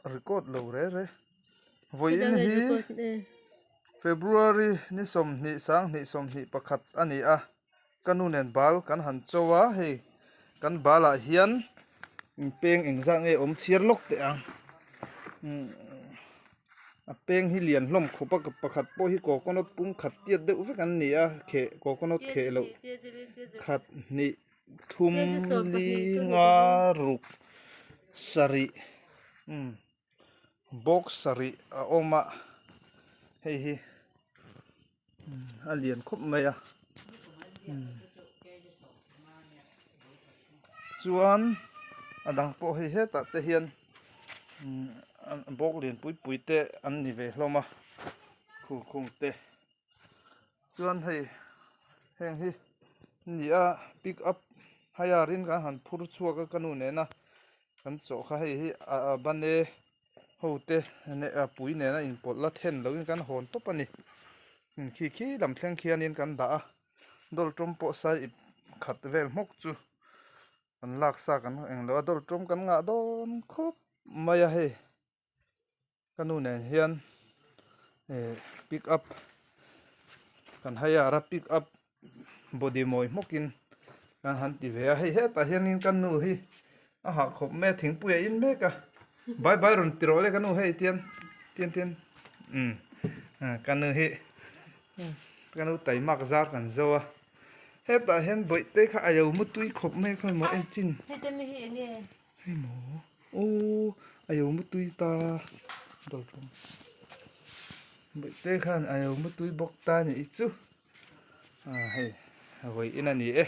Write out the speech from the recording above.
Record lo re re. Vawiin hi February ni 20 2021 a ni a. Ka nu nen bal kan han cho a, hei kan bal ah hian peng engzat nge awm chhiar lawk teh ang. A peng hi lian hlawm khawp a, pakhat pawh hi coconut pum khat tiat deuh vek an ni a, kheh coconut kheh loh khat hnih thum li nga ruk sarih umm box sarih a awm a hei hi a lian khawp mai a chuan a dang pawh hei hetah te hian bawk lian pui pui te an ni ve hlawm a khurkhung te. Chuan hei heng hi ni a pick up hire in kan han phur chhuak a ka nu nena kan chawh kha hei hi a bane ho te a pui nena inpawlh la then loin kan hawn tawp a ni khi khi lam thleng khianin kan dah a dawr tawm pawh sai ip khat vel hmawk chu kan lak sa kan englo a dawr tawm kan ngah dawn khawp mai a hei. Ka nu nen hian eh pick up kan hire a pick up body mawi hmawkin kan han ti ve a hei hetah hianin ka nu hi a hah khawp mai a thingpui a in mek a bye bye rawn ti rawh le ka nu hei tian tian tian umm ka nu hi ka nu taimak zar kan zo a hetah hian bawihte kha a lo mutui khawp mai khawi maw engtin hei maw. Aww a yo mutui ta dawr ṭawng bawihte khan a yo mutui bawk ta nih chu ah hei vawi in a ni e.